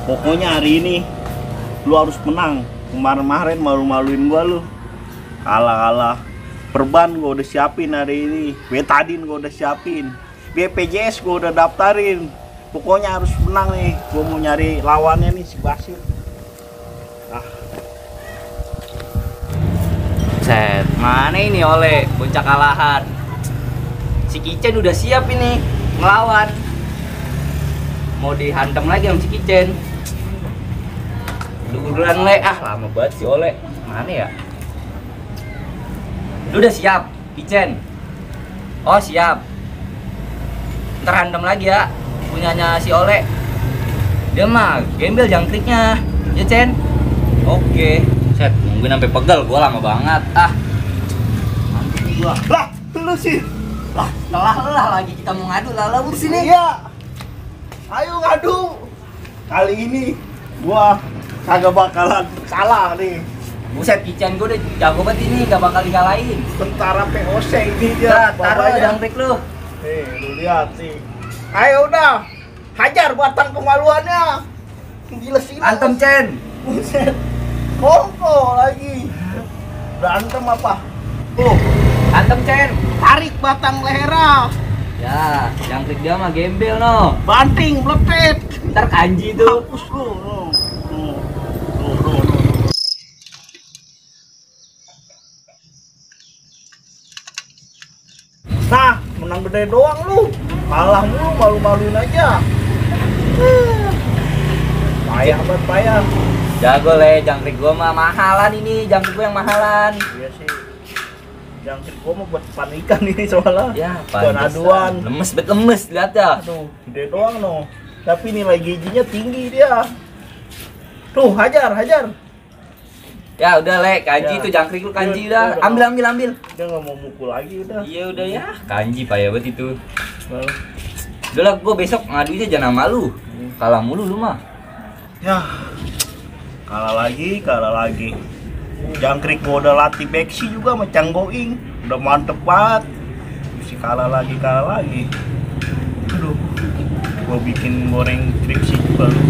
Pokoknya hari ini lu harus menang. Kemarin-kemarin malu-maluin gua lu. Kalah. Perban gua udah siapin hari ini. Betadin gua udah siapin. BPJS gua udah daftarin. Pokoknya harus menang nih. Gua mau nyari lawannya nih si Basir. Set, mana ini oleh bocah kalahan. Si Kicen udah siap ini ngelawan. Mau dihantam lagi sama si Kicen. Duluan le, lama banget si Oleh. Mana ya? Lu udah siap, Kicen? Oh siap. Ntar hantam lagi ya, punyanya si Oleh. Dia mah gembel jangkriknya, ya Cen? Oke. Set, nungguin sampai pegel, gua lama banget. Nanti gua. Lah, lu sih. Lah, lelah lagi kita mau ngadu lah lu sini. Iya. Ayo ngadu. Kali ini gua kagak bakalan salah nih. Buset, Kicen gua udah jago banget ini, gak bakal dikalahin. Tentara POC ini dia. Taruh jangkrik lu. Nih, lu lihat sih. Ayo udah. Hajar batang kemaluannya. Gila sih. Antem, Cen. Buset. Kongko lagi. Berantem apa? Antem, Cen. Tarik batang lehernya. Ya, jangkrik dia mah gembel no. Banting, melepet. Ntar kanji tuh. Hapus lu. Nah, menang gede doang lu. Kalah mulu, malu-maluin aja. Payah banget, payah. Jago le, jangkrik gua mah mahalan ini, jangkrik gua yang mahalan. Iya sih. Jangkrik gua mau buat panikan ini soalnya. Ya, buat aduan. Lemes, lihat ya. Aduh, gede doang no. Tapi nilai gizinya tinggi dia. Tuh, hajar. Ya udah le, kanji Ya. tuh jangkrik lu kanji Udah, udah. Ambil. Dia nggak mau mukul lagi udah. Iya udah ya. Kanji payah banget itu. Udah lah, gua besok ngaduinnya jangan sama lu. Kalah mulu lu mah. Ya. Kalah lagi. Jangkrik gua udah latih beksi juga sama Canggoing. Udah mantep banget. Mesti kalah lagi. Aduh. Gua bikin goreng kripsi juga lu.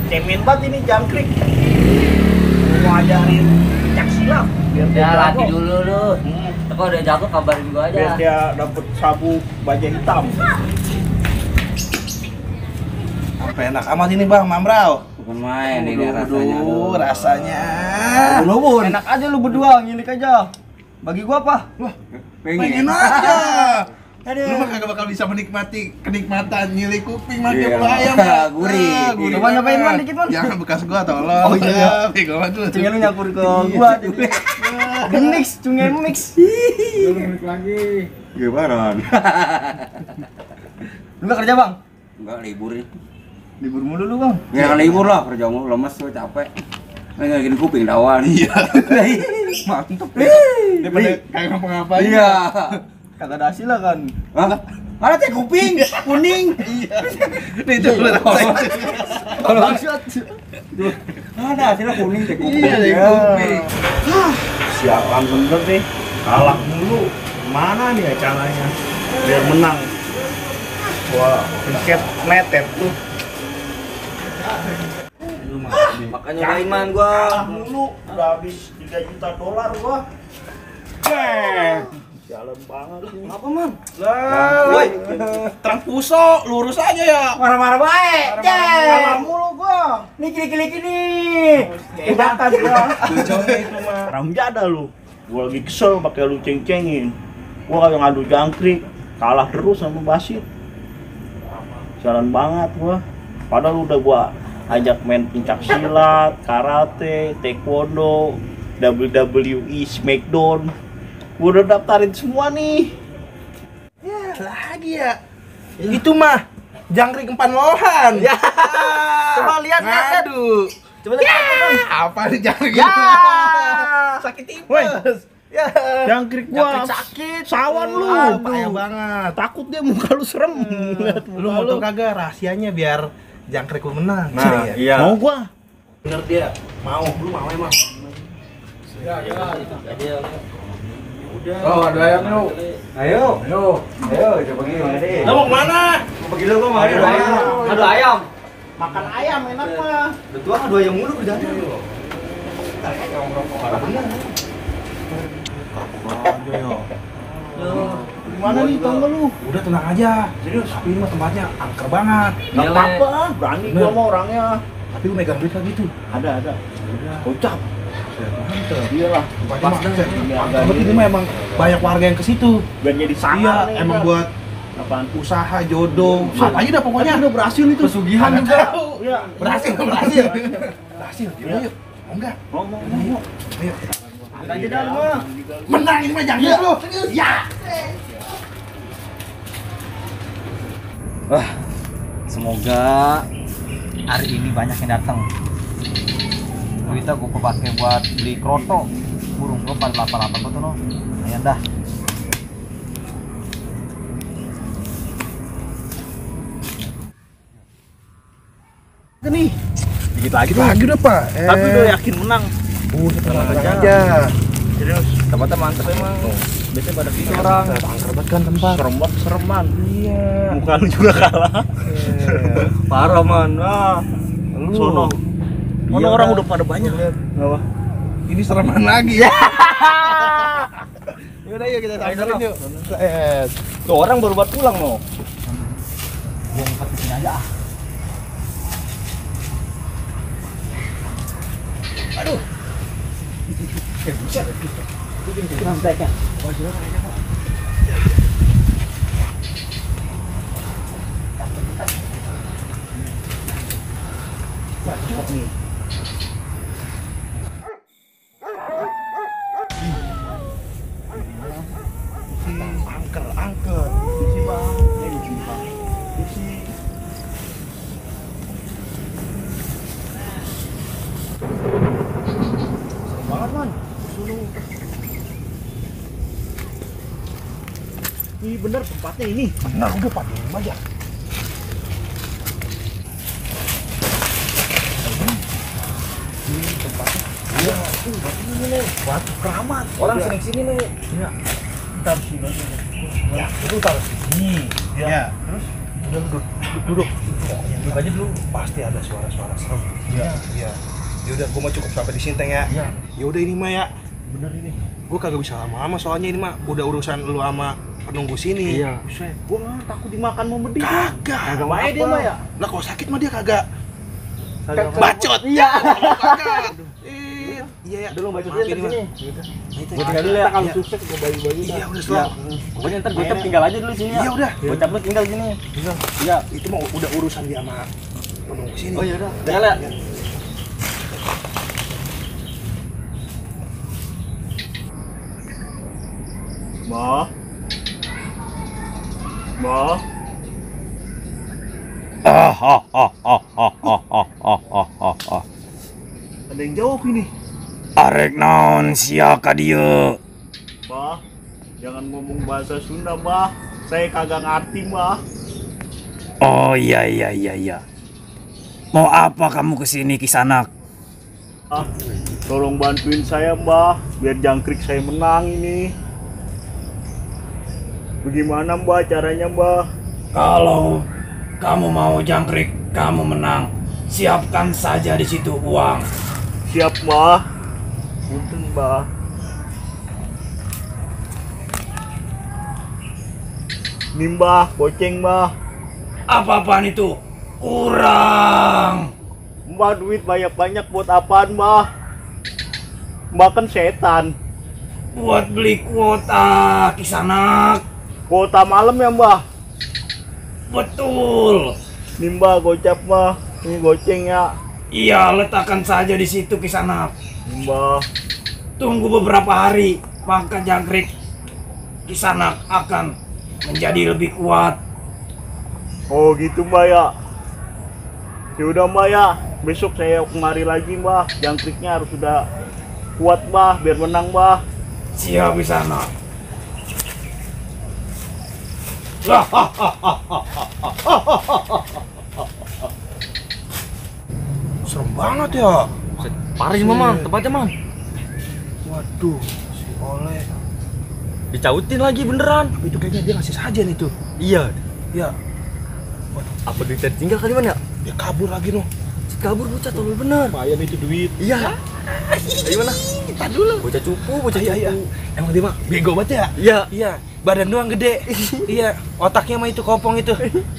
Cemen banget ini jangkrik. Gua mau ajarin pencak silat biar dia Ya jago. latih dulu lu. Kalau udah jago kabarin gua Biar aja. dia dapet sabuk baja hitam. Apa enak amat ini Bang Mamrau? Bukan main ini rasanya. Rasanya. Bun, enak aja lu berdua, ngilik aja. Bagi gua apa? Wah, pengen aja. Lu mah kagak bakal bisa menikmati kenikmatan nyilih kuping makan Iya. pulau ayam ya. Gurih. Gurih. Coba nyobain, Man, dikit, Man. Jangan bekas gua tolong. Oh, iya. Bego banget lu. Cungnya lu nyakur ke gua jadi. Genix, cungnya mix. Gimana? Lu gak kerja, Bang? Enggak libur nih. Libur mulu lu, Bang. Ya libur lah, kerja mulu lemes tuh capek. Nggak gini kuping dawan. Iya. Mantep. Daripada kagak ngapa-ngapain. Iya. Kagak ada hasil lah kan. Hah? Mana teh kuping kuning? Iya. Nih itu lu rasain. Bangsat. Ada hasilnya kuning teh kuping. Iya, teh kuping. Sialan bener nih. Kalah mulu. Mana nih ya caranya biar menang? Gua tiket netet tuh. Makanya Iman gua. Kalah mulu. Udah habis 3 juta dolar gua. Jalan banget nih. Apa, Man? Lah, woi. Terang pusok, lurus aja ya. Marah-marah baik. Kalah mulu gua. Nih klik nih. Kebatan gua. Tujuannya itu mah. Ramjada lu. Gua lagi kesel pakai lu ceng-cengin. Gua kagak ngadu jangkrik, kalah terus sama Basir. Jalan banget gua. Padahal udah gua ajak main pencak silat, karate, taekwondo, WWE, Smackdown. Gua udah daftarin semua nih. Ya, lagi ya. Itu mah jangkrik empan lohan. Ya. Coba lihat. Ngadu. Coba lihat. Apa nih jangkrik? Ya. Sakit Woi. tipes. Ya. Jangkrik gua sakit. sawan lu. Payah banget. Takut dia muka lu serem. Lihat Lu muka mau tau kagak rahasianya biar jangkrik lu menang? Nah, Iya. iya. Mau gua. Bener dia. Mau, lu mau emang. Oh, ada ayam lu. Ayo, coba gini mana deh. Lu mau kemana? Mau pergi dulu gua mau ada ayam. Makan ayam enak mah. Betul kan 2 ayam mulu kerjanya. Parah bener. Aja ya. Gimana nih tau nggak lu? Udah tenang aja. Serius, tapi ini mah tempatnya angker banget. Gak apa-apa, berani gua mau orangnya. Tapi lu megang duit kan gitu. Ada. Udah. Gocap. Mantep. Iyalah. Tempatnya Pas mah dah. angker ini mah emang banyak warga yang ke situ. Biar jadi Iya, sangar nih. emang Bang. buat Apaan? usaha jodoh. Apa aja dah pokoknya. Tapi udah berhasil itu. Pesugihan Nggak juga. tahu. Iya. Berhasil. Berhasil. Iya. Yuk. Mau enggak? Mau. Ayo. Aja dah lu mah. Menang ini mah jangan lu. Ya. Wah, semoga hari ini banyak yang datang. Duitnya gue pakai buat beli kroto. Burung gue pada lapar-lapar tuh no. Ayan dah. Nih. Dikit lagi udah, Pak. Tapi udah yakin menang. Udah tenang Tenang aja. Serius. Tempatnya mantep emang. Biasanya pada video orang. Angker banget kan tempat. Sereman. Iya. Muka lu juga kalah. Parah man. Lu. Sono. Mana orang udah pada banyak. Apa? Ini sereman lagi ya. Yaudah yuk kita Angkerin yuk. Tuh orang baru buat pulang mau. Gua ngangkat di sini aja. Aduh. Buset. Santai kan. Cepat nih. Angker. Isi bang. Isi bang. Isi. Serem banget man. Suruh. Ini bener tempatnya ini. Benar udah Pak, diam aja. Ini tempatnya. Iya, ini nih. Batu keramat. Orang sering sini nih. Iya. Ntar sini. Ya, itu taruh sini. Ya. Terus udah duduk. Duduk aja dulu. Pasti ada suara-suara serem. Iya. Iya. Ya udah, gua mau cukup sampai di sini Teng ya. Iya. Ya udah ini mah ya. Bener ini. Gua kagak bisa lama-lama soalnya ini mah udah urusan lu sama penunggu sini. Iya. Buset, gua takut dimakan mau bedih. Kagak. Kagak baik dia mah ya. Lah kalau sakit mah dia kagak. Kagak Bacot. Iya. Kagak. Iya ya. Dulu baca Maafin sini. ini, Mas. Gue tinggal dulu ya. Kalau Iya. sukses gua bayi-bayi. Iya udah slow. Pokoknya ntar gue tinggal aja dulu sini ya. Iya udah. Bocap lu tinggal sini. Iya. Itu mah udah urusan dia sama penunggu sini. Oh iya udah. Tinggal ya. Bah. Bah. Ada yang jawab ini. Arek naon sia ka dieu? Bah. Jangan ngomong bahasa Sunda, Bah. Saya kagak ngerti, Bah. Oh iya. Mau apa kamu kesini Kisanak? Ah, tolong bantuin saya, Mbah, biar jangkrik saya menang ini. Bagaimana, Mbah, caranya, Mbah? Kalau kamu mau jangkrik, kamu menang. Siapkan saja di situ uang. Siap, Mbah. Punten, Mbah. Ini, Mbah, goceng, Mbah. Apa-apaan itu? Kurang. Mbah, duit banyak-banyak buat apaan, Mbah? Mbah kan setan. Buat beli kuota Kisanak. Kuota malam ya, Mbah? Betul. Ini, Mbah, gocap, Mbah. Ini goceng ya. Iya, letakkan saja di situ Kisanak. Ini, Mbah. Tunggu beberapa hari, maka jangkrik Kisanak akan menjadi lebih kuat. Oh gitu, Mbak ya. Ya udah, Mbak ya. Besok saya kemari lagi, Mbah. Jangkriknya harus sudah kuat, Mbah, biar menang, Mbah. Siap Kisanak. Serem banget ya. Parah sih Mamang, tempatnya Mam. Waduh, si Oleh. Dicautin lagi beneran. Tapi itu kayaknya dia ngasih saja nih tuh. Iya. Ya, Apa duitnya tinggal kali mana ya? Dia kabur lagi noh. Kabur bocah tolol bener. Lumayan itu duit. Iya. Gimana? Kita dulu. Bocah cupu, bocah cupu. Iya. Emang dia mah bego banget ya? Iya. Iya. Badan doang gede. Iya. Otaknya mah itu kopong itu.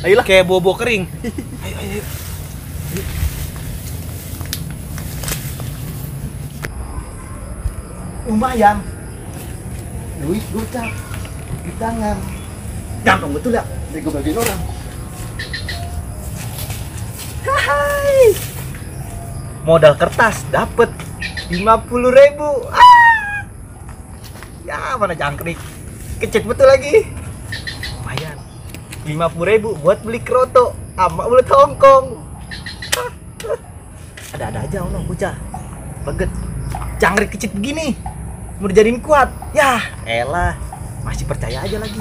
Ayolah. Kayak bobo kering. Ayo. Lumayan. Duit gocap di tangan. Gampang betul ya, bego-begoin orang. Hai. Modal kertas dapet 50.000. Ya mana jangkrik. Kecet betul lagi. Lumayan. 50.000 buat beli kroto sama ulet Hongkong. Ada-ada aja ono bocah. Beget. Jangkrik kecet begini. Mau dijadiin kuat. Ya, elah. Masih percaya aja lagi.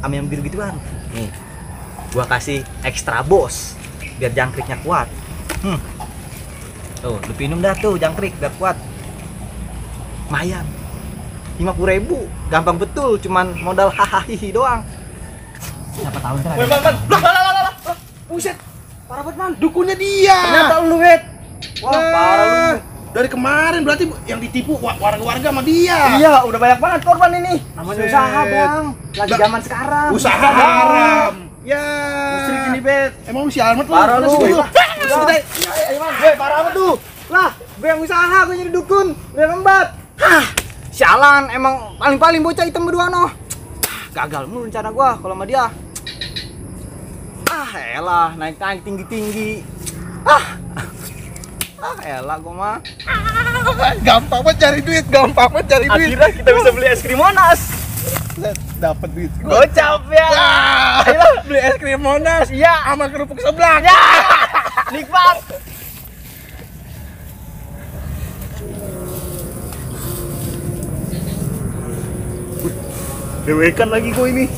Sama yang biru gituan. Nih. Gua kasih ekstra bos biar jangkriknya kuat. Tuh, lu minum dah tuh jangkrik biar kuat. Lumayan. 50.000, gampang betul, cuman modal hahaha doang. Siapa tahu ntar. Woi, Man. Lah. Buset. Parah banget, Man. Dukunnya dia. Ternyata lu, Wet. Wah, parah lu. Dari kemarin berarti yang ditipu warga-warga sama dia. Iya, udah banyak banget korban ini. Namanya Buset. usaha, Bang. Lagi zaman sekarang. Usaha haram. Ya. Musrik ini, Bet. Emang lu si alamat lu. Parah lu. Udah. Ayo, Man. Gue parah apa tuh? Lah, gue yang usaha, gue jadi dukun. Udah lembat. Hah, sialan, emang paling-paling bocah hitam berdua noh. Gagal mulu rencana gua kalau sama dia. Elah, naik tinggi-tinggi. Elah gua mah. Gampang banget cari duit. Akhirnya kita bisa beli es krim Monas. Dapat duit. Gocap ya. Ayolah beli es krim Monas. Iya, Sama kerupuk seblak. ya. Nikmat. Dewekan lagi gua ini.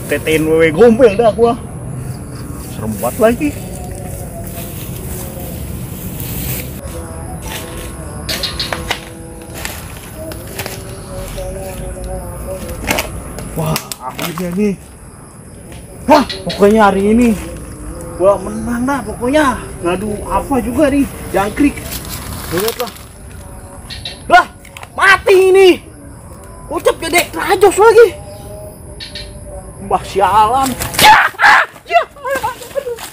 Tetein wewe gombel dah gua. Serem banget lagi. Wah, akhirnya nih. Wah, pokoknya hari ini gua menang dah pokoknya. Ngadu apa juga nih, jangkrik. Lihat lah. Lah, mati ini. Ucap gede rajos lagi. Mbah sialan.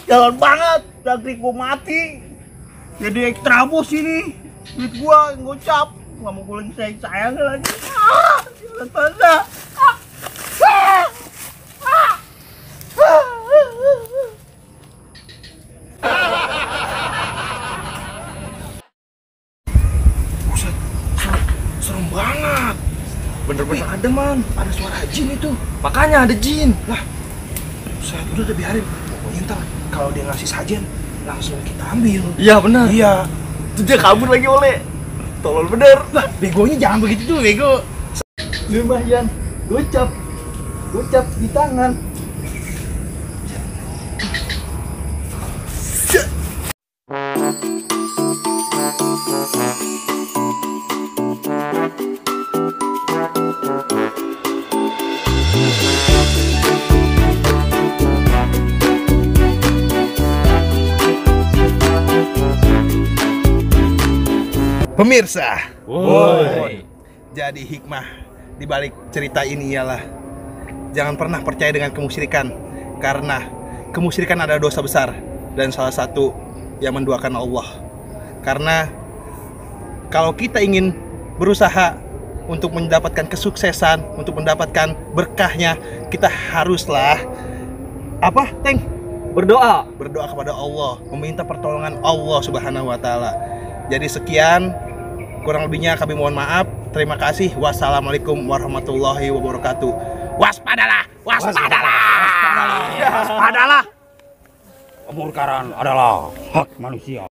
Jalan banget, jangkrik gua mati. Jadi ekstra bos ini. Duit gua ngocap. Nggak mau gua lagi sayang lagi. Jalan basah. Buset. Serem banget. Bener-bener ada, Man. Ada suara jin itu. Makanya ada jin. Lah. Buset, udah biarin. Pokoknya ntar kalau dia ngasih sajen langsung kita ambil. Iya benar. Iya. Itu dia kabur lagi oleh. Tolol bener. Lah, begonya jangan begitu tuh, bego. Lumayan. Gocap di tangan. Pemirsa, Woi. jadi hikmah di balik cerita ini ialah jangan pernah percaya dengan kemusyrikan, karena kemusyrikan adalah dosa besar dan salah satu yang menduakan Allah. Karena kalau kita ingin berusaha untuk mendapatkan kesuksesan, untuk mendapatkan berkahnya, kita haruslah apa, Teng? Berdoa. Berdoa kepada Allah, meminta pertolongan Allah Subhanahu wa taala. Jadi sekian, kurang lebihnya kami mohon maaf. Terima kasih. Wassalamualaikum warahmatullahi wabarakatuh. Waspadalah. Kemurkaran adalah hak manusia.